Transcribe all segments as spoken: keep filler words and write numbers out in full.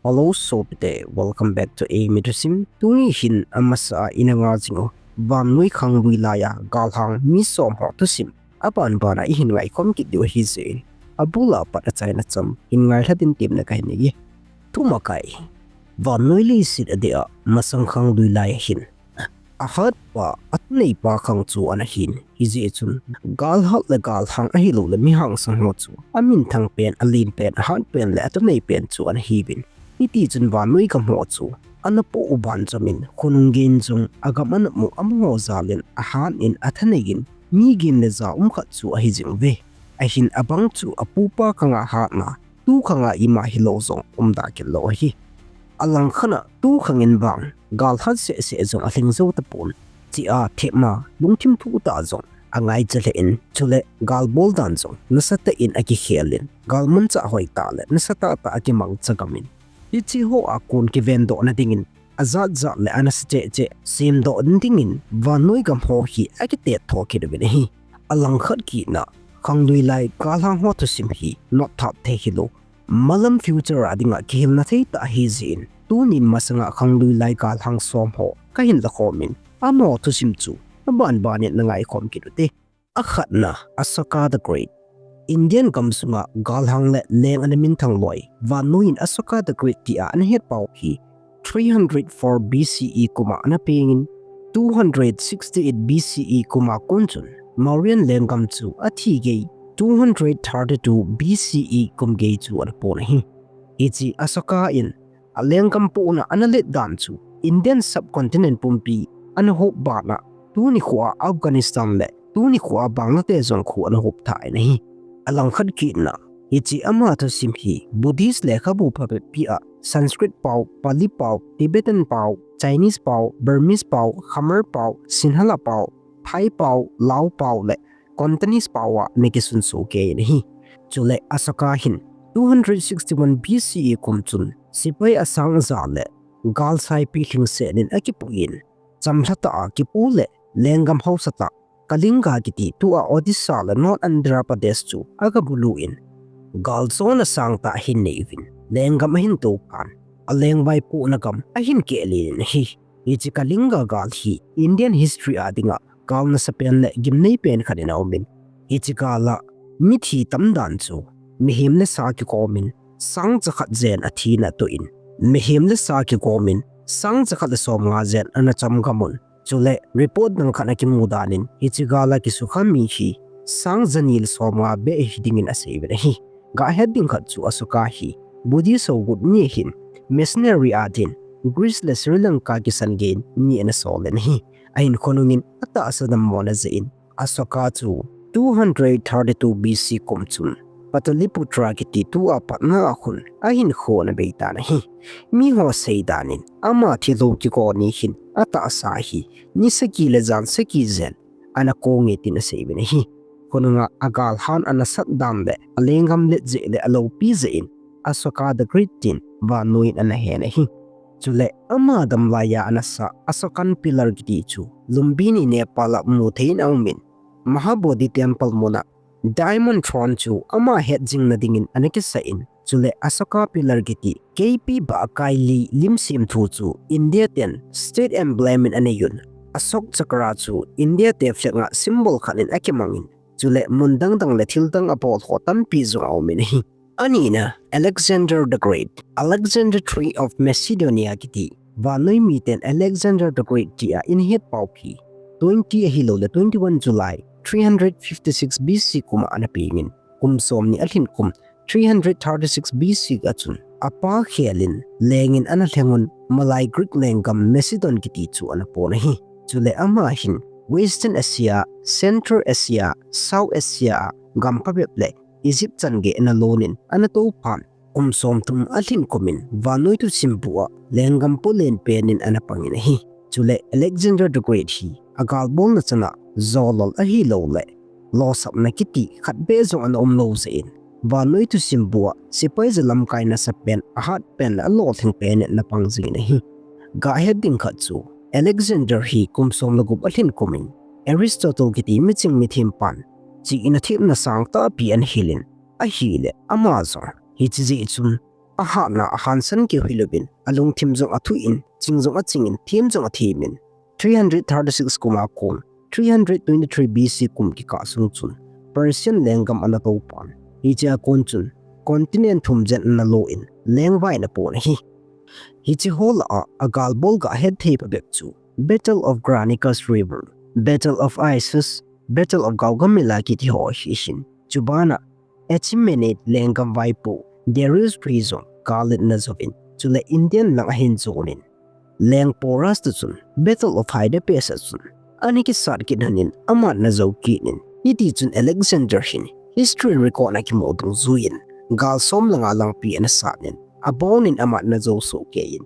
Hello sopite, welcome back to Eimi Thusim. Tuni hin amasa a ina ngai jing u vannoi khanglui laiya galhang mi som ho thusim aban bana ihin ngaikhom kit diu ahi jeh in, abul a pat achaina cham hin ngailha dingin temna kahin nei e. Thumakai. Vannoi leiset adeh a masang khanglui lai ahin, ahatpa, atuneipa khang chu ana hin. Hijeh chun, galhat le galhang ahilouleh mi hangsang ho chu aminthang pen, alen pen, ahat pen le atunei pen chu ana hiuvin. Hitichun vannoi gam ho chu ana poh u banjom in, khonung gei in jong agam ana mu, amaho jal in, ahat in, athanei in, mi gin le ja um khat chu ahi jing uve. Ahin abang chu apupa khanga hatna, tu khanga ima hilou jong umda kit lou ahi. Alangkhat a tu khang in vang galhat sehseh jong alhing jou tapon, tia themna lungthim thuh tah jong angaicha lheh in, chule galbol dan jong nasatah in akikhel in, galmanchah hoitah le nasatah tah akimangcha gam in, hiche hoa kon kivendohna dingin ajatjat le anasa cheh cheh semdoh dingin vannoi gam ho hi akitet tho kit uvin ahi. Alangkhat kitna, khanglui lai galhang ho thusim hi notthap thei hilou, malam future a dinga kihilna thei tah ahi jeh in, tunin masanga khanglui lai galhang som ho kahin lakhom in, amaho thusim chu aban ban in na ngaikhom kit ute. Akhatna, Asoka the Great. Indian gamsunga galhang le leng ana minthang loi, vannoi in Asoka the Great tia ana hetpau hi three hundred four B C E kuma ana pengin, two hundred sixty-eight B C E kuma kon chun Mauryan lenggam chu athi gei, two hundred thirty-two B C E kum gei chu ana pon ahi. Hiche Asoka in alenggam pohna ana let dan chu Indian subcontinent pumpi ana hop bana, tuni khoa Afghanistan le tuni khoa Bangladesh jong khu ana hop tha in ahi. Alangkhat kitna, hiche ama thusim hi Buddhist lekhabu phabep pi a Sanskrit pao, Pali pao, Tibetan pao, Chinese pao, Burmese pao, Khmer pao, Sinhala pao, Thai pao, Lao pao le Cantonese pao a ana kisunsuh kei in ahi. Chule Asoka hin two hundred sixty-one B C E kum chun sepai asang aja le gal saipi lhingset in akipuiyin, chamlha tah a kipu le lenggam haosa tah Kalinga kiti tua Odisha le North Andhra Pradesh chu aga bulu in, galjona sangtah ahin nei uvin, lenggam ahin tou phan, aleng vaipohna gam ahin keh len in ahi. Hiche Kalinga gal hi Indian history a dinga gal nasapen le gimnei pen khat in aumin, hiche gal a mithi tamdan chu mihem le sa kikomin sang jakhat jen athina toh in, mihem le sa kikomin sang jakhat le somnga jen ana chamgam un. Chule report dang khat a kimu dan in, hiche gal a kisukha mi hi sang jani le somnga beh hiding in asei uvin ahi. Gahet ding khat chu Asoka hi Buddhist hougut mi ahin, missionary a din Greece le Sri Lanka kisan gei in mi ana sol in ahi. Ahin khonung in atahsa dammona jeh in Asoka chu two hundred thirty-two B C kum chun Pataliputra kiti tua Patna a khun ahinkho ana bei tan ahi. Miho sei dan in ama thilou kikoni hin atahsa hi ni sagi le jan sagi jen ana kong e tin asei uvin ahi. Khonunga agalhan ana sat dan le alenggam let jeh le aloupi jeh in Asoka the Great tin vannoi in ana hen ahi. Chule ama dam laiya ana sa Asokan Pillar kiti chu Lumbini, Nepal a mu thei in aumin, Mahabodhi Temple muna Diamond Throne chu ama hetjing na dingin ana kisa in, chule Asoka Pillar kiti K P Bakaili lim semthu chu India ten state emblem in anei un, Asok Chakra chu India te flag a symbol khat in akimang in, chule mun dang dang le thil dang abol ho tampi jong aumin ahi. Anina, Alexander the Great, Alexander three of Macedonia kiti vannoi miten Alexander the Great tia ana hetpau hi twenty ahilou le twenty-one July three hundred fifty-six B C kuma ana pengin, kum somni alhin kum three hundred thirty-six B C a chun apa khel in leng in ana lheng un, malai Greek lenggam Macedon kiti chu ana pon ahi. Chule ama hin Western Asia, Central Asia, South Asia a gam phabep le Egypt chan gei ana lon in ana tou phan, kum somthum alhin kum in vannoi thusim bu a lenggam polen pen in ana pang in ahi. Chule Alexander the Great hi agalbolna chan a jolol ahilou le losapna kiti khat beh jong ana umlou jeh in, vannoi thusim bu a sepai ja lamkai nasapen, ahatpen le alolhing pen in ana pang jing in ahi. Gahet ding khat chu Alexander hi kum som le gup alhin kum in Aristotle kiti miching mithem pan chihna themna sangtahpi ana hil in, ahile ama jong hiche jeh chun Ahatna ahansan keu hilouvin, alungthim jong athuh in, ching jong aching in, them jong athem in. Three hundred thirty-six kum a kon, three hundred twenty-three B C kum kikah sung chun, Persian lenggam ana tou pan. Hiche a kon chun, continent thum jen ana lo in, lengvai ana pon ahi. Hiche ho lah a, agalbol ga hetthei phabep chu, Battle of Granicus River, Battle of Issus, Battle of Gaugamela kiti ho ahi hin. Chubana, Achaemenid lenggam vaipo, Darius three jong, galet ana jouvin, chule Indian lang ahin jonin. Leng Porus toh chun, Battle of Hydaspes a chun, ana kisat kit lhonin, amat ana jou kit in. Hiti chun Alexander hin, history record a kimu dungjuiyin, gal som le nga langpi ana sat in, abonin amat ana jou soh kei in.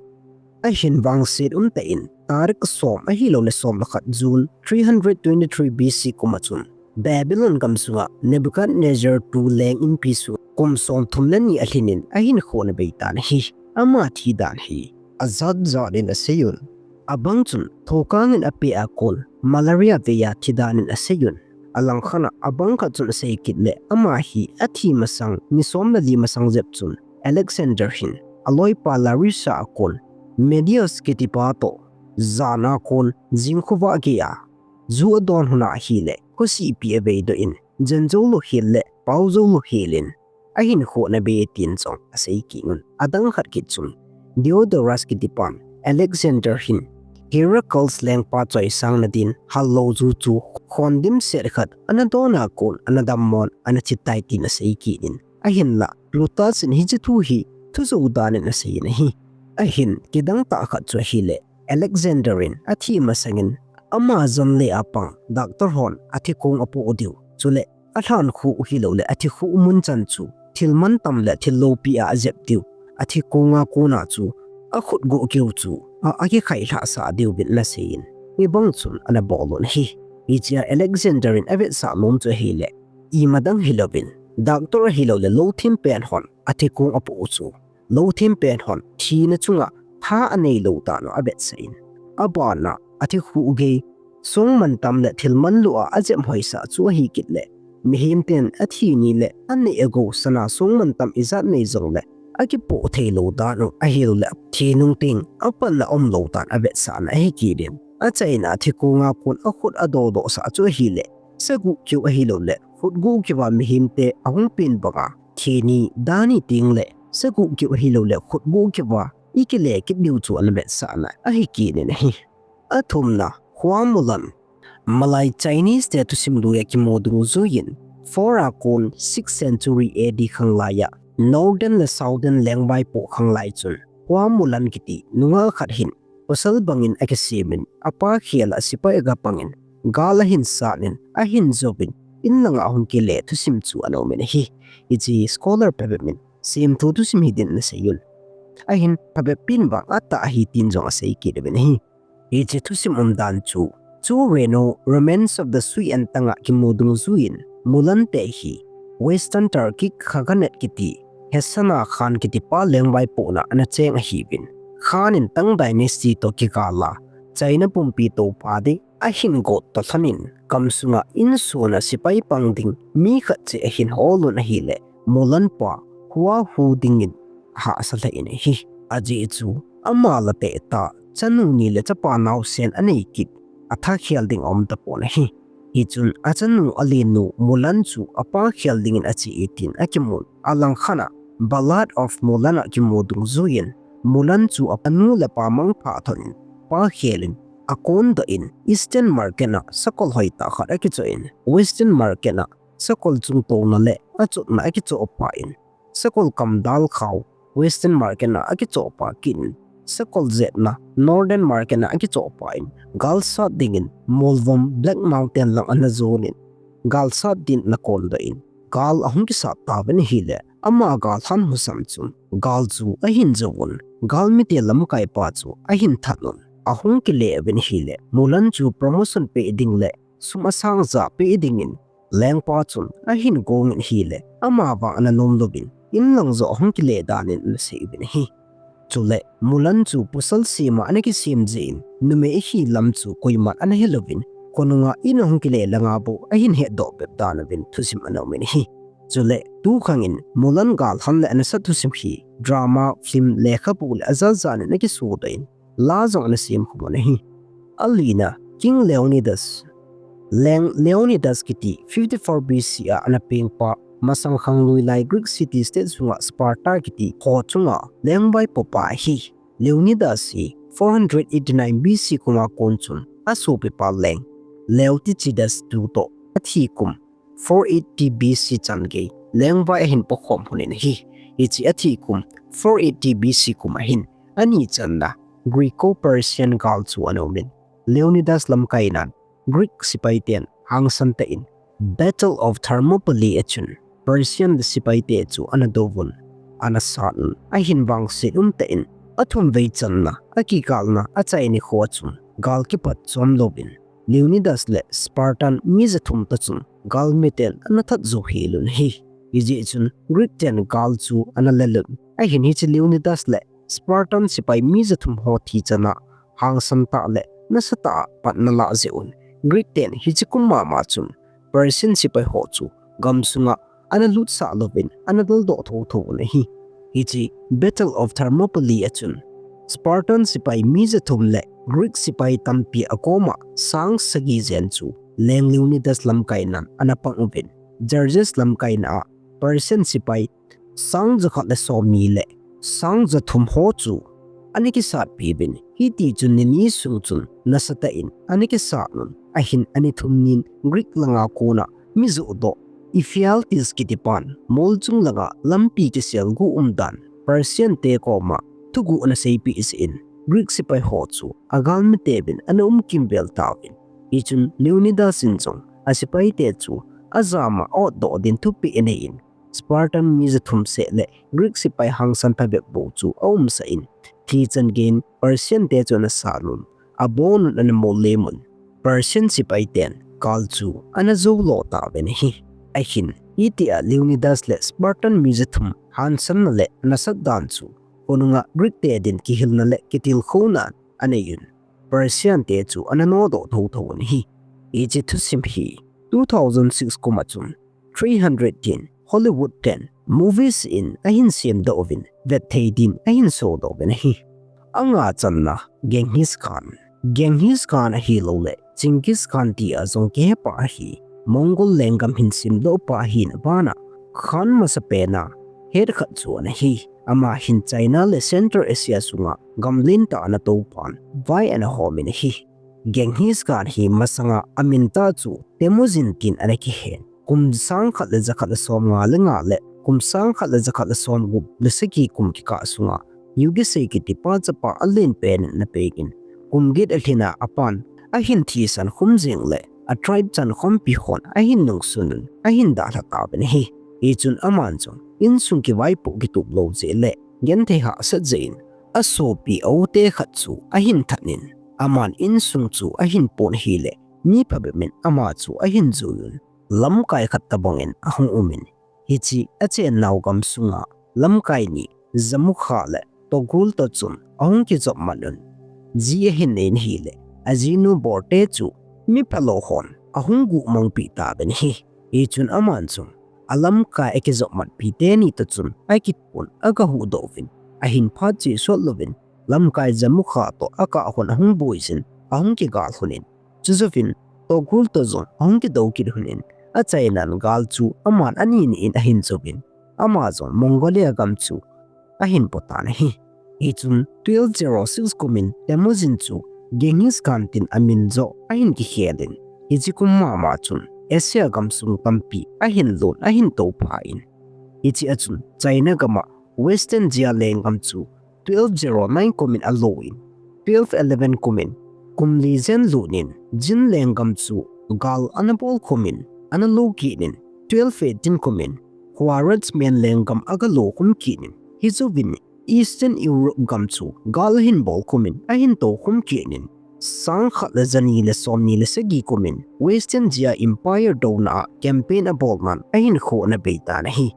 Ahin vangset umtah in, tarik som ahilouleh som le khat June three hundred twenty-three B C kum a chun, Babylon gamsunga Nebuchadnezzar two leng inpi sunga kum somthum le ni alhin in ahinkho ana bei tan ahi. Ama thi dan hi ajat jat in asei un. Abang chun thokang in apeh a kon malaria vei a thi dan in asei un. Alangkhat a abang khat chun asei kit le ama hi athi masang ni som le li masang jep chun Alexander hin aloipa Larissa a kon Menelaus kitipa toh jan a kon jing khovah gei a ju adon hon ahile, khosihpi avei doh in, jen jou lou hel le pao jou lou hel in, ahinkho ana bei tin jong asei kit un. Adang khat kit chun, Diodorus kitipan, Alexander hin, Heraclius lengpa choisang nadin, hallou ju chu, khondim set khat, ana don a kon, ana dammon, ana thi tai tin asei kit in. Ahinlah, Plutarch in hiche thu hi, thu jou dan in asei in ahi. Ahin, kidang tah khat chu ahile, Alexander in athi masangin, ama jon le apang, doctor hon athi kong apoh diu. Chule, alhan khu ahilouleh athi khu mun chan chu, thil mantam le thil loupi a ajep diu. Athi kong a kon a chu, akhut guh keu chu, a, akikhai lhah sah diuvin ana sei in. Hibang chun ana bol un ahi. Hiche a Alexander in avetsah nom chu ahile, imadang hilouvin, doctor ahilouleh lou thim pen hon, athi kong apoh u chu. Lou thim pen hon, thina chunga, tha anei lou dan u avetsah in. Abana, athi khu gei, song mantam le thil manlou a ajep hoisah chu ahi kit le. Mihem ten athi ni le, anei agou sana song mantam ijat nei jong le, akipoh thei lou dan u, ahilouleh, thi nung teng, apanna um lou dan avetsahna ahi kit in. Achaina athi kong a kon akhut adodoh sah chu ahile, saguh keu ahilouleh, khut guh keu a mihem te ahung pen banga, thi ni, da ni teng le, saguh keu ahilouleh, khut guh keu a, ikile kit diu chu ana vetsahna ahi kit in ahi. Athumna, Hua Mulan. Malai Chinese te thusim lui a kimu dungjuiyin, four a kon sixth century A D khanglai a, Northern le Southern lengvaipo khanglai chun, Hua Mulan kiti nungah khat hin, pasal bangin akisemin, apa khel a sepai aga pangin, gal ahin sat in, ahin jouvin, in langa ahung kile thusim chu ana umin ahi. Hiche scholar phabep in, semthu thusim hi din ana sei un. Ahin, phabep in vang atah ahi tin jong asei kit uvin ahi. Hiche thusim umdan chu, chu Reno, Romance of the Sui and Tongue a kimu dungjuiyin, Mulan te hi, Western Turkic Khaghanate kiti, Hassan Khan kitipa lengvaipo na ana cheng ahiuvin. Khan in Tang Dynasty toh kigal a, China pumpi toupa ding, ahin got toh lhonin, gamsunga insung a sepai pang ding, mi khat cheh ahin hol un ahile, Mulan pa, Hua Hu dingin, ahahsa lheh in ahi. Ajeh chu, ama la teh tah, chanu ni le chapa naosen anei kit, atha khel ding aum tapon ahi. Hichun, achanu alenu Mulan chu apa khel dingin ache e tin akimun. Alangkhat a, Ballad of Mulan a kimu dungjuiyin, Mulan chu anu le apa mangpha thonin, apa khelin, akondoh in, Eastern Market a sakol hoitah khat akichoh in, Western Market a sakol chungtouna le achotna akichoh pah in, sakol kamdal khao, Western Market a akichoh pah kit in, sakol jetna, Northern Market a akichoh pah in, gal sat dingin, Molvom Black Mountain lang ana jonin, gal sat din ana kondoh in, gal ahung kisat tauvin ahile, ama gal lhan husam chun, gal chu ahin jouvun, galmite lamkaipa chu ahin that un, ahung kile uvin ahile, Mulan chu promotion pe ding le, sum asang ja pe dingin, lengpa chun ahin gongin ahile, ama vang ana nom louvin, in lang joh ahung kile danin ana sei uvin ahi. Chule, Mulan chu pasal sema ana kisem jeh in, numei ahi lam chu koiman ana he louvin, khonunga in ahung kile langa bou ahin hetdoh bep dan uvin thusim ana umin ahi. Chule tukhangin Mulan galhan le anasat thusim hi drama, film, lekhabu le ajat jat in akisodoh in, la jong anasem khum un ahi. Alina, King Leonidas, Leng Leonidas kiti fifty-four B C a anapengpa, masang khanglui lai Greek city state sunga Sparta kiti kho chunga lengvaipopa ahi. Leonidas hi four hundred eighty-nine B C kuma kon chun asopipa leng Leotychides two toh athi kum four eighty B C changei lengvai ahin pokhom lhonin ahi. Hiche athi kum four eighty B C kum ahin ani channa Greco-Persian gal chu ana umin, Leonidas lamkainan Greek sepaiten hangsan tah in Battle of Thermopylae a chun Persian sepaite chu ana douvun, ana satun, ahin vangset umtah in athumvei channa akigalna achaini kho a chun gal kipat chom louvin Leonidas le Spartan mi jathum toh chun galmiten ana that jou helun ahi. Hijeh chun Greek ten gal chu ana lelun ahin, hiche Leonidas le Spartan sepai mi jathum ho thi channa hangsan tah le nasatah a pan ana lah jeh un Greek ten hiche kum mama chun Persian sepai ho chu gamsunga ana lutsah louvin ana daldoh thotho un ahi. Hiche Battle of Thermopylae a chun Spartan sepai mi jathum le Greek sepai tampi akoma sang sagi jen chu leng Leonidas lamkainan ana pang uvin, Xerxes lamkaina a Persian sepai sang jakhat le somni le sang jathum ho chu ana kisatpi uvin, hiti chun nini sung chun nasatah in ana kisat un, ahin ani thum nin Greek langa kona mi johdoh Ephialtes kitipan mol chung langa lampi kiselguh umdan Persian te koma thuguh ana seipeh jeh in Greek sepai ho chu agalmiteuvin ana um kimvel tauvin. Hichun Leonidas in jong asepaite chu ajama otdoh din thupeh anei in, Spartan mi jathum seh le Greek sepai hangsan phabep bou chu aumsah in, thi chan geiyin Persian te chu ana sat un, abonun ana mollem un, Persian sepaiten gal chu ana jou lo tauvin ahi. Ahin, hitia Leonidas le Spartan mi jathum hangsanna le nasat dan chu khonunga Greek te din kihilna le kitilkhouna anei un, Persian te chu ana nodoh thotho un ahi. Hiche thusim hi two thousand six kuma chun three hundred tin Hollywood ten movies in ahin semdoh uvin, vetthei din ahin sodoh uvin ahi. Anga channa, Genghis Khan. Genghis Khan ahilouleh Genghis Khan tia jong kihepa ahi, Mongol lenggam hin semdohpa ahina bana Khan masapena head khat chu ana hi. Ama hin China le Central Asia sunga gam lentah ana toupan vai ana homin ahi. Genghis Khan hi masanga amin tah chu Temujin tin ana kihen. Kum sang khat le ja khat le som nga le nga le kum sang khat le ja khat le som gup le sagi kum kikah sunga Yugisei kitipa chapa alen penin ana pengin, kum get alhinna apan ahin thisan khum jeng le a tribe chankhompi hon ahin nungsun un ahin dalha tauvin ahi. Hichun aman jong insung kivaipoh kitup lou jeh le genthei hahsat jeh in asopi a u te khat chu ahin that in, aman insung chu ahin pon ahile mi phabep in ama chu ahin jui un, lamkai khat tobang in ahung umin, hiche achennau gamsunga lamkai ni Jamukha le Toghrul toh chun ahung kijopmat un, ji ahin nei in ahile, ajinu Borte chu mi phalou hon ahung guhmangpeh tauvin ahi. Hichun aman jong alamkai akijopmatpi teni toh chun akipon agahuhdoh uvin, ahin phat chehsot louvin, lamkai Jamukha toh akah hon ahung boijin ahung kigal lhonin, chujouvin Toghrul toh jong ahung kidou kit lhonin, achainan gal chu aman ani ni in ahin jouvin, ama jong Mongolia gam chu ahin potan ahi. Hichun twelve zero six kumin Temujin chu Genghis Khan tin amin joh ahin kikhelin, hiche kum mama chun Asia gamsung tampi ahin lon ahin touphan, hiche a chun China gama Western Jia lenggam chu twelve zero nine kumin alouvin, twelve eleven kumin kum li jen lutnin Jin lenggam chu gal ana bol kumin ana lou kitnin, twelve eighteen kumin Khwarezmian lenggam agalou kum kitnin, hijouvin Eastern Europe gam chu gal ahin bol kumin ahin tou kum kitnin, sang khat le ja ni le somni le sagi kumin Western Jia Empire douna a campaign abolnan ahinkho ana beitan ahi.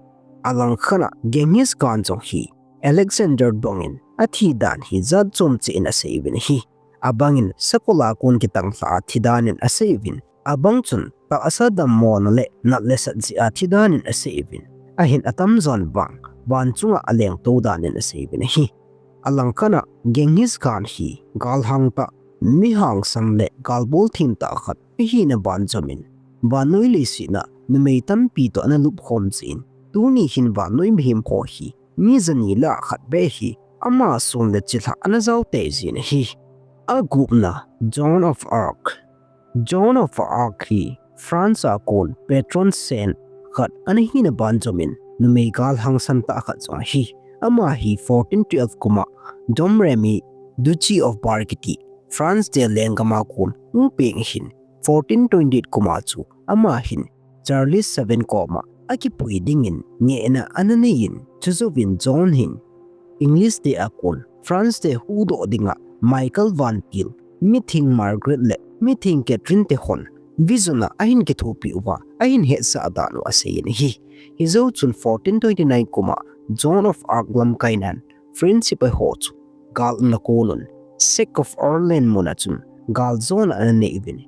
Alangkhat a Genghis Khan jong hi Alexander bangin athidan hi jat chom cheh in asei uvin ahi. Abangin sakol a kon kitanglhah a thidan in asei uvin, Abang chun tahsa dammona le nat le sat jeh a thi danin asei uvin. Ahin atamjon vang, van chunga alengtou danin asei uvin ahi. Alangkhat a Genghis Khan hi galhang tah, mi hangsan le galbol thim tah khat ahina banjomin, vannoi leiset a numei tampi toh ana lupkhom jin, tuni hin vannoi mihem ho hi mi jani lah khat beh hi ama sun le chilhah ana jao tei jin ahi. Agupna, Joan of Arc. Joan of Arc hi France a kon patron saint khat ana hina banjomin numei galhangsan tah khat jong ahi. Ama hi fourteen twelve kum a Domremy, Duchy of Bar kiti France te lenggam a kon hung peng ahin, fourteen twenty-eight kum a chu ama hin Charles seven koma akipui dingin ngehna ana neiyin, chujouvin Joan hin English te a kon France te huhdoh dinga Michael vantil, mitheng Margaret le mitheng Catherine te hon vision a ahin kithopi uva ahin hetsah dan u aseiyin ahi. Hijou chun fourteen twenty-nine kum a Joan of Arc lamkainan French sepai ho chu gal ana kon un, Sack of Orleans mun a chun galjona ana nei uvin.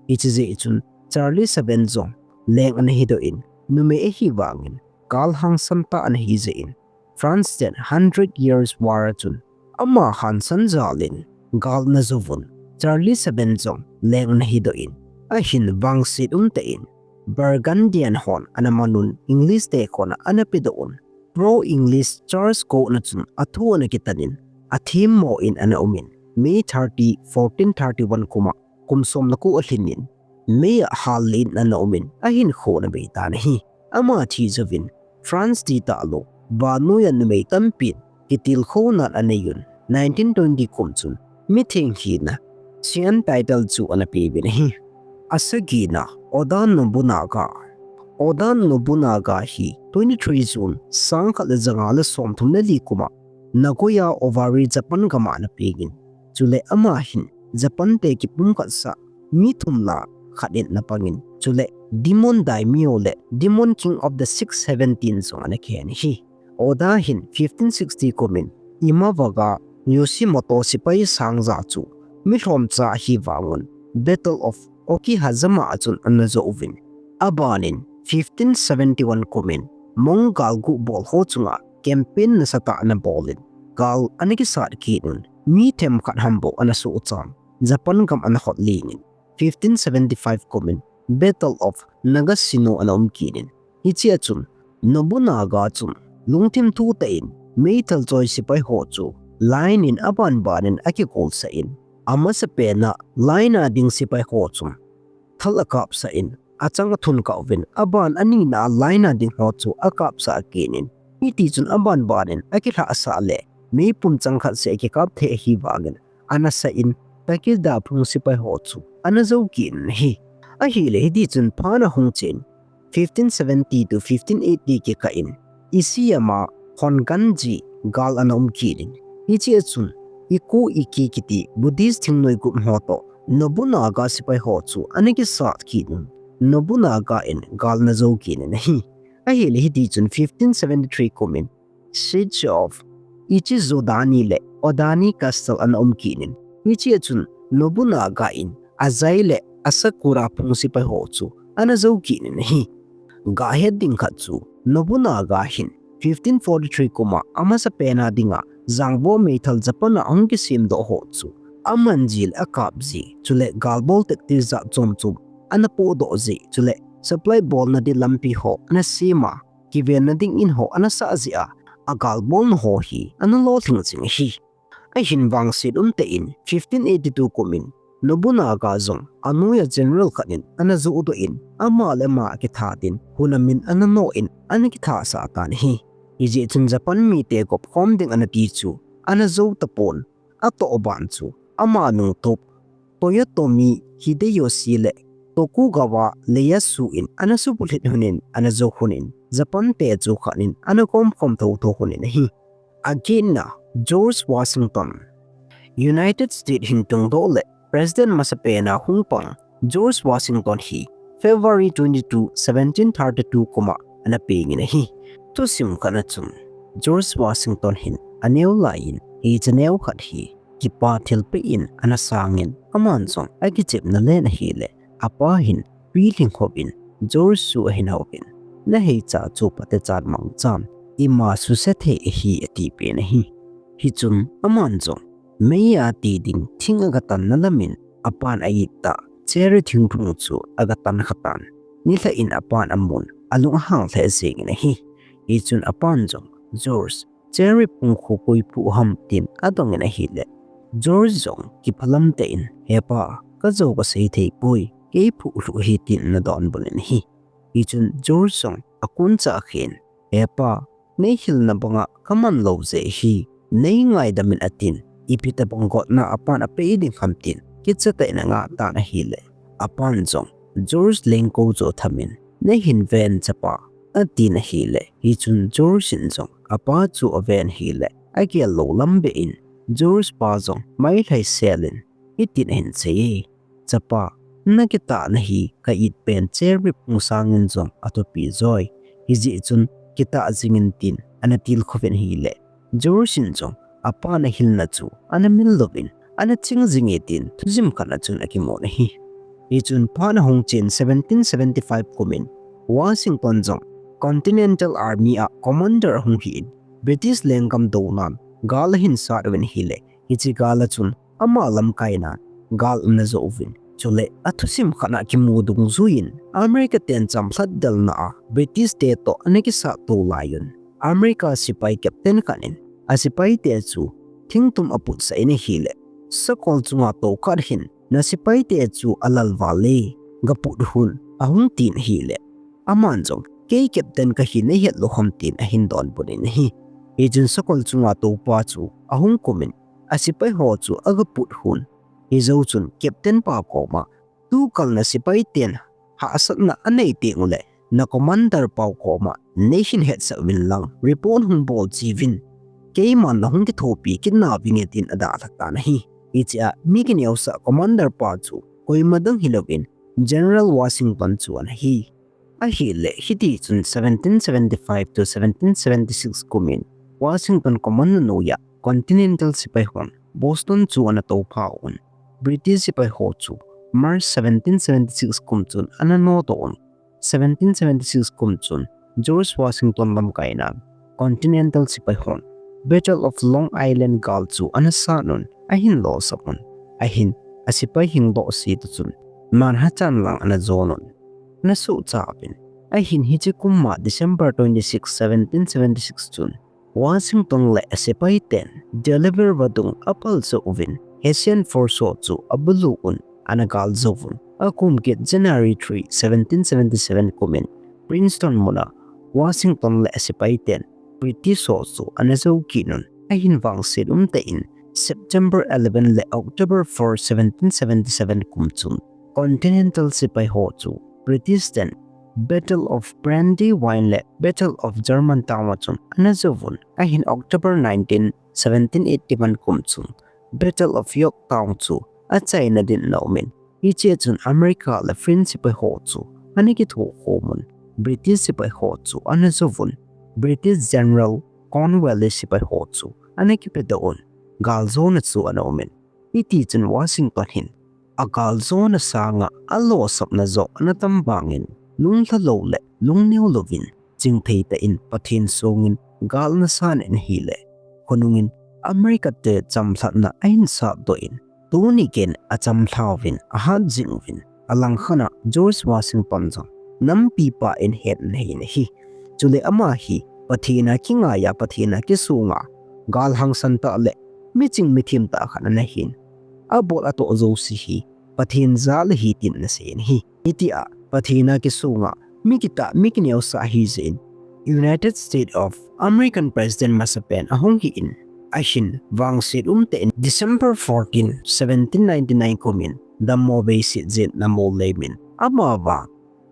Hiche jeh chun Charles seven jong leng ana hidoh in, numei ahi vangin galhangsan tah ana hi jeh in, France ten Hundred Years War a chun ama hangsan jalin gal ana jouvun, Charles seven jong leng ana hidoh in, ahin vangset umtah in Burgundian hon ana manun, English te koma ana pedoh un, pro-English Charles kona chun athu ana kitanin, athemmo in ana umin, May thirty, fourteen thirty-one kum a kum som le ko alhinin, mei a hallin ana umin, ahinkho ana beitan ahi. Ama thi jouvin France ti talou, vannoi a numei tampin kitilkhounan aneiyun, nineteen twenty kum chun mitheng hina, Sian title chu ana peuvin ahi. Asagina, Oda Nobunaga. Oda Nobunaga hi twenty-three June sangkhat le janga le somthum le li kum a Nagoya Owari Japan gam a ana pengin, chule ama hin Japan te kipumkhat sah mi thum lah a khat in ana pangin, chule Demon Daimyo le Demon King of the Six Seventeen jong ana khen ahi. Oda hin fifteen sixty kum in Imabara Yoshimoto sepai sang ja chu milhomcha ahi vangun Battle of Okihazama a chun ana jou uvin. Abanin fifteen seventy-one kum in Mong galgu bol ho chunga campaign nasatah ana bolin, gal ana kisat kit un, mi themkhat ham bou ana sohchan, Japan gam ana hot lingin, fifteen seventy-five kum in Battle of Nagashino ana um kit in, hichea chun Nobunaga chun lungthim thu tah in meithal choi sepai ho chu line in abanbanin akigolsah in, amasapen a line a ding sepai ho chun thal akapsah in, achang athun kah uvin, aban anina a line a ding ho chu akapsah kit in, hitichun abanbanin akilhahsah le meipum changkhat seh akikap thei ahi vangin, ana sah in, Takeda phung sepai ho chu ana jou kit in ahi. Ahile hitichun phat ana hung chen, fifteen seventy to fifteen eighty kikah in Ishiyama Honganji gal ana um kit in, hichea chun Ikuo Iki kiti Buddhist thingnoi group ho toh Nobunaga sepai ho chu ana kisat kit in, Nobunaga in gal ana jou kit in ahi. Ahile hitichun fifteen seventy-three kum in Siege of Ichizodani le Odani Castle ana um kit in, hichea chun Nobunaga in ajai le Asakura phung sepai ho chu ana jou kit in ahi. Gahet ding khat chu Nobunaga hin fifteen forty-three kum a amasapen a dinga jangvo meithal Japan a ahung kisemdoh ho chu aman ji le akap ji, chule galbol tactics jat chom chom ana pohdoh ji, chule supply bolna ding lampi ho ana sem a, kivenna ding in ho ana sah jeh a, agalbolna ho hi ana lolhing jing ahi. Ahin vangset umtah in fifteen eighty-two kum in Nobunaga jong anoiya general khat in ana johdoh in, ama le ama akithat in, hunamin ana noh in, ana kithasah tan ahi. Hijeh chun Japan mite gopkhom ding ana ti chu ana jou tapon, atoh ban chu ama nungtup Toyotomi Hideyoshi le Tokugawa Ieyasu in ana subulhit lhonin ana jou lhonin, Japan te chu khat in ana gomkhom thotho lhonin ahi. Aginna, George Washington. United States hin tungdoh le President masapen a hung pang George Washington hi February twenty-two, seventeen thirty-two kum a ana pengin ahi. Thusim khat a chun George Washington hin aneo laiyin hiche neo khat hi kipa thilpeh in ana sangin, aman jong akichepna len ahile Apa hin twi lhing hovin George chu ahin houvin, "Nahei cha chu pate chan mangchan, ima suse thei ahi," ati pen ahi. Hichun aman jong mei a ti ding thing aga tanna lamin apan a-it tah cherry thingphung chu aga tan khatan. Nilhah in apan amun, alung ahang lheh jengin ahi. Hichun apan jong, "George, cherry phung khu koi phuh ham?" tin adongin ahileh, George jong kiphalam tah in, "He pa, kajou kasei thei poi, kei phuh lhuh ahi," tin ana donbut in ahi. Hichun George jong akoncha khen, "He pa, nei hilna banga kaman lou jeh hi, nei ngaidam in," atin, ipi tabang gotna apan apei ding ham tin kicha tah in anga tan ahileh, apan jong George lengkou chu athamin, "Neihin ven chapa," atin ahileh, hichun George in jong apa chu aven ahileh, agel lou lam beh in George pa jong mailhai sel in hitin ahin sei e, "Chapa, nakitahna hi ka-it pen cherry phung sangin jong athupi joi. Hijeh chun kitah jingin," tin ana tilkhouvin ahileh, George in jong apan ahilna chu ana mil louvin, "Ana ching jinge," tin thujim khat a chun akimun ahi. Hichun phat ahung chen seventeen seventy-five kumin Washington jong Continental Army a commander ahung hin, British lenggam dounan gal ahin sat uvin ahileh, hiche gal a chun ama lamkaina gal ana jo uvin. Chuleh athusim khat a kimu dungjuiyin America ten chamlhat delna a British te toh ana kisat to laiyun, America sepai captain khat in asepai te chu thingtum aputsah in ahileh, "Sakol chunga tou khat hin nasepai te chu alal val e, gaput un," ahung tin ahileh, aman jong, "Kei captain kahi neihet lou ham?" tin ahin donbut in ahi. Hichun sakol chunga toupa chu ahung kumin asepai ho chu agaput un. Hijou chun captain pa koma, "Tukal nasepai ten hahsatna anei teng uleh, na commander pau koma neihin hetsah uvin lang, report hung bol cheh uvin. Keiman nahung kithopi kit nauvinge," tin adalha tan ahi. Hichea mi kineosah commander pa chu koima dang hilouvin General Washington chu ana hi. Ahileh hitichun seventeen seventy-five to seventeen seventy-six kumin Washington commander noiya Continental sepai hon Boston chu ana toupha un. British sepai ho chu March seventeen seventy-six kum chun ana nodoh un. Seventeen seventy-six kum chun George Washington lamkaina Continental sepai hon Battle of Long Island gal chu ana sat un, ahin losap un. Ahin, asepai hing doh se toh chun Manhattan lang ana jon un, ana suhcha uvin. Ahin hiche kum a December twenty-six, seventeen seventy-six chun Washington le asepai ten Delaware vadung apal jo uvin, Hessian Force ho chu abulu un, ana gal jo uvin. Akum kit January three, seventeen seventy-seven kumin Princeton muna Washington le asepai ten British ho chu ana jo kit un, ahin vangset umtah in September eleven le October four, seventeen seventy-seven kum chun Continental sepai ho chu British ten Battle of Brandywine le Battle of Germantown a chun ana jo uvin, ahin October nineteen, seventeen eighty-one kum chun Battle of Yorktown chu achaina din ana umin, hichea chun America le French sepai ho chu ana kithokhom un, British sepai ho chu ana jo uvin, British General Cornwallis sepai ho chu ana kipedoh un, galjona chu ana umin. Hitichun Washington hin agaljona sanga alosapna joh ana tam vangin, lunglha lou le lungneo louvin, chingthei tah in Pathen songin gal ana san in ahileh, khonungin America te chamlhatna ahin satdoh in, tuni geiyin achamlhauvin, ahat jing uvin, alangkhat a George Washington jong nampipa in hetna ahin ahi. Chule ama hi Pathen a kingaiya, Pathen a kisunga, gal hangsan tah le miching mithem tah khat ana hin, abol atoh jouse hi Pathen jal ahi tin ana seiyin ahi. Hitia Pathen a kisunga, mi kitah, mi kineosah ahi jeh in, United States of American President masapen ahung hi in, ahin vangset umtah in December fourteen, seventeen ninety-nine kumin dammo veiset jeh in ana molleimin, amavang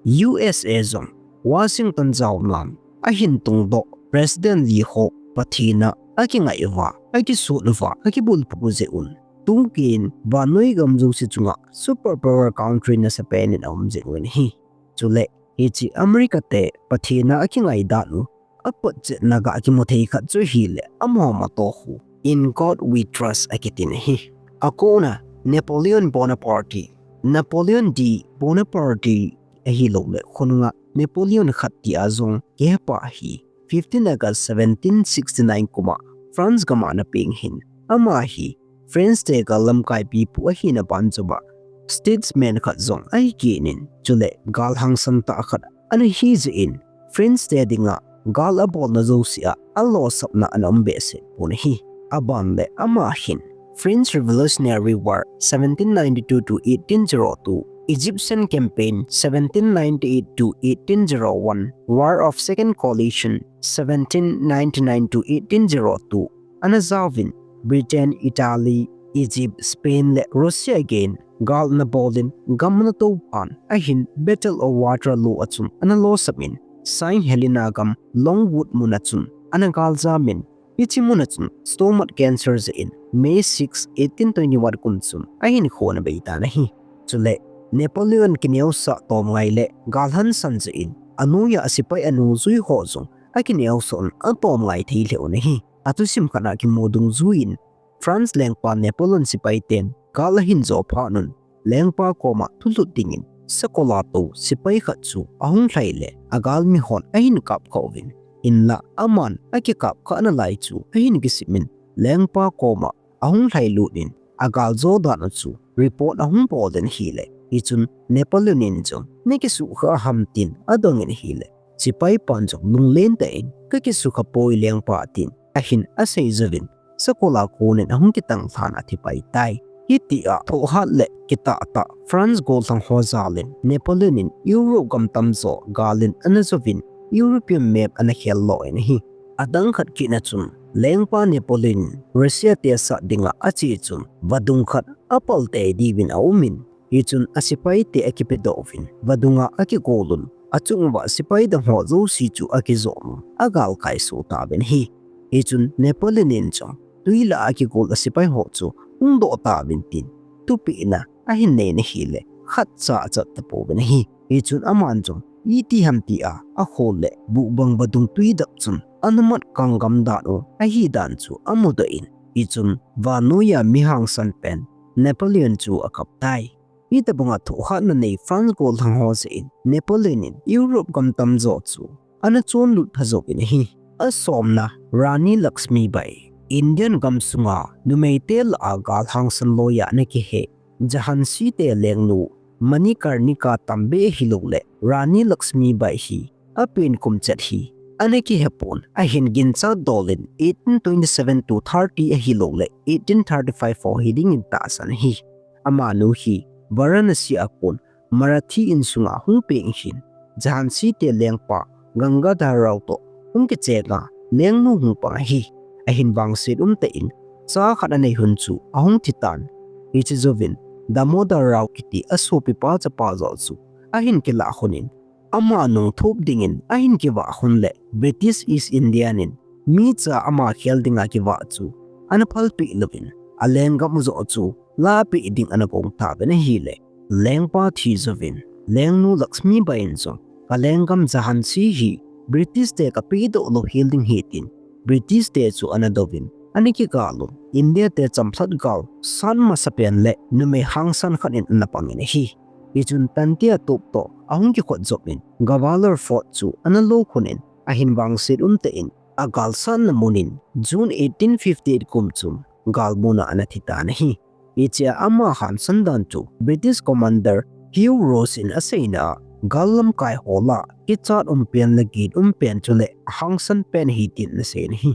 U S A jong Washington jaonan ahin tungdoh President Lee ho Pathen a akingai uva, akisut uva, akibulphu jeh un, tugeiyin vannoi gam jouse chunga super power country nasapen in aum jing uvin ahi. Chule hiche America te Pathen a akingai dan u apotchetna ga kimu thei khat chu ahileh, amahon atoh khu In God We Trust akitin ahi. Akona Napoleon Bonaparte, Napoleon D Bonaparte ahilouleh khonunga Napoleon khat tia jong kihepa hi fifteen August seventeen sixty-nine kuma France gama ana peng ahin, ama hi French te gal lamkaipi pu ahina banjoma statesman khat jong ahi kit in, chule gal hangsan tah khat ana hi jeh in French te dinga gal abolna jousea alosapna ana um behseh pon ahi. Aban le ama hin French Revolutionary War seventeen ninety-two to eighteen zero two, Egyptian Campaign seventeen ninety-eight to eighteen zero one, War of Second Coalition seventeen ninety-nine to eighteen zero two, ana jaovin Britain, Italy, Egypt, Spain le Russia again gal ana bolin gam ana tou phat ahin Battle of Waterloo achun ana losapin Saint Helena gam Longwood mun achun ana gal jamin, hiche mun achun stomach cancer jeh in May six, eighteen twenty-one kum chun ahinkho ana beitan ahi. Chule Napoleon kineosah tomngai le gal hangsan jeh in anoiya sepai anu jui ho jong akineosah un atomngai thei lheh un ahi. Athusim khat a kimu dungjuiyin France lengpa Napoleon sepai ten gal ahin jo phat un, lengpa koma thulhut dingin sakola tou sepai khat chu ahung lhai le agalmi hon ahin kapkha uvin, hinlah aman akikapkhah nalai chu ahin kisimin lengpa koma ahung lhailut in agal jo dan u chu report ahung bolin ahile, hichun Napoleon in jong nakisukha ham tin adongin ahile, sepai pan jong lunglen tah in kakisukha poi lengpa tin ahin asei jouvin sakola konin ahung kitang lhan athipai tai. Hitia thohhat le kitah tah France gollhang ho jalin Napoleon in Europe gam tamjo galin ana jouvin European map ana khel loh in ahi. Adang khat kitna chun lengpa Napoleon in Russia te sat dinga ache chun vadung khat apal tei diuvin aumin, hichun asepai te akipedoh uvin vadunga akigol un, achunguva sepai dang ho jouse chu akijom un agalkai soh tauvin ahi. Hichun Napoleon in jong twi lah a akigol asepai ho chu hungdoh tauvin tin thupehna ahin nei in ahile khatcha achat tapouvin ahi. Hichun aman jong iti ham tia akhol le buhbang vadung twi dap chun anumat kanggam dan u ahidan chu amudoh in, hichun vannoiya mi hangsan pen Napoleon chu akap tai. Hitobanga thohhatna nei France gollhang ho jeh in Napoleon in Europe gam tamjo chu ana chonlut phajouvin ahi. Asomna, Rani Lakshmibai, Indian gamsunga numeite lah a gal hangsan loiya ana kihe Jhansi te lengnu Manikarnika Tambe ahilouleh Rani Lakshmibai hi apen kum chet hi ana kihepon, ahin ginchat dolin eighteen twenty-seven to thirty ahilouleh eighteen thirty-five ho hidingin tahsan ahi. Amanu hi Varanasi a kon Marathi insunga hung peng ahin, Jhansi te lengpa Gangadhar Rao toh hung kichenga lengnu hung pang ahi. Ahin vangset umtah in cha khat anei hun chu ahung thitan, hiche jouvin Damodar Rao kiti asopipa chapa joh chu ahin kilah lhonin, ama nungthop dingin ahin kivah lhon le British East Indian in micha ama khel dinga kivah chu ana phalpeh louvin, alenggam u joh chu lahpeh ding ana gong tauvin ahile, lengpa thi jouvin lengnu Lakshmibai in jong kalenggam Jhansi hi British te kapehdoh lou hel ding ahi tin British te chu ana douvin ana kigal un, India te chamlhat gal san masapen le numei hangsan khat in ana pangin ahi. Hichun Tantia top toh ahung kikhot jopin Gwalior Fort chu ana lo lhonin, ahin vangset umtah in agalsatna munin June eighteen fifty-eight kum chun galmuna ana thitan ahi. Hichea ama hangsan dan chu British commander Hugh Ross in aseina a gal lamkai ho lah a kichat umpen le gin umpen chule hangsan pen ahi tin anasei in ahi.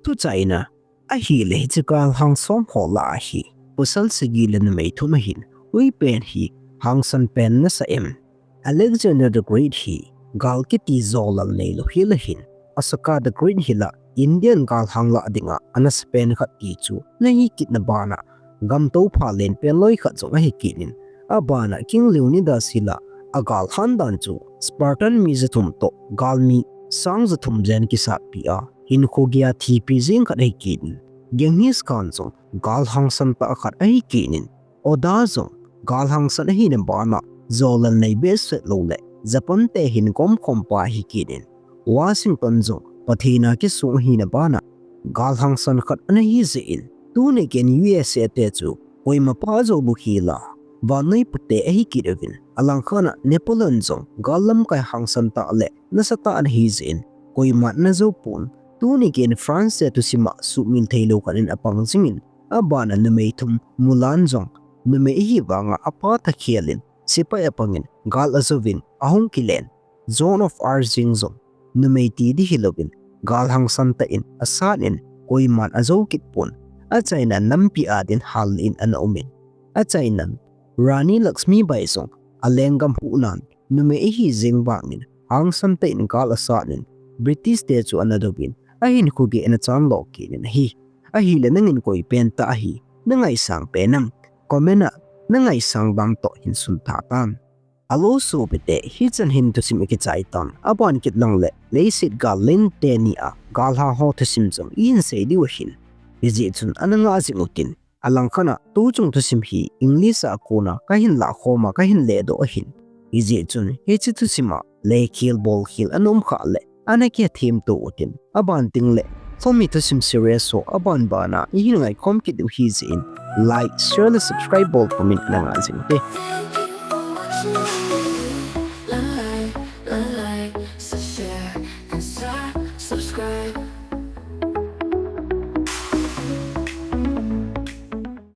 Thuchaina, ahile hiche galhang som ho lah a hi pasal sagi le numei thum ahin, koipen hi hangsan pen nasah em? Alexander the Great hi gal kiti jolal neilou hel ahin, Ashoka the Great hi lah Indian galhang lah dinga anasapen khat ti chu nahi kitna bana gamtoupha lenpen loi khat jong ahi kitin, abana King Leonidas hi lah agalhan dan chu Spartan mi jathum toh galmi sang jathum jen kisatpi a hinkho geiya thipi jeng khat ahi kitin, Genghis Khan jong galhangsan tah khat ahi kitin, Oda jong galhangsan ahina bana jolal nei behseh lou le Japan te hin gomkhompa ahi kitin, Washington jong Pathen a kisong ahina bana galhangsan khat ana hi jeh in, tuni geiyin U S A te chu koima pha joulou hel a vannoi pute ahi kit uvin, alangkhat a Napoleon jong gal lamkai hangsan tah le nasatah ana hi jeh in koiman ana jou pon. Tuni geiyin France te thusim a suhmil theilou khat in apang jingin, abana numei thum Mulan jong numei ahi vanga apa thakhel in sepai apangin gal ajouvin ahung kilen. Joan of Arc jeng jong numei ti ding hilouvin gal hangsan tah in asat in koiman ajou kit pon. Achaina nampi a din hal in ana um in, achainan Rani Lakshmibai jong alenggam huhnan numei ahi jeng vangin hangsan tah in gal asat in British te chu ana douvin ahinkho gei ana chanlo kit in ahi. Ahile nangin koi pen tah ahi nangaisang pen am? Comment a nangaisang vang toh hin sun tha tan. Hello sopite, hichan hin thusim ikichai tan, aban kit lang le leiset gal len teni a galhang ho thusim jong ihin sei diu ahin. Hijeh chun ana ngah jing utin, alangkhat a tuchung thusim hi English a kona kahin lahkhom a kahin ledoh ahin. Hijeh chun hiche thusim a leikhel bolkhel ana um khah le ana kithemto utin, aban teng le Thomi thusim series ho aban bana ihin ngaikhom kit diu ahi jeh in like, share le subscribe bol pum in ana ngah jing ute. Subscribe.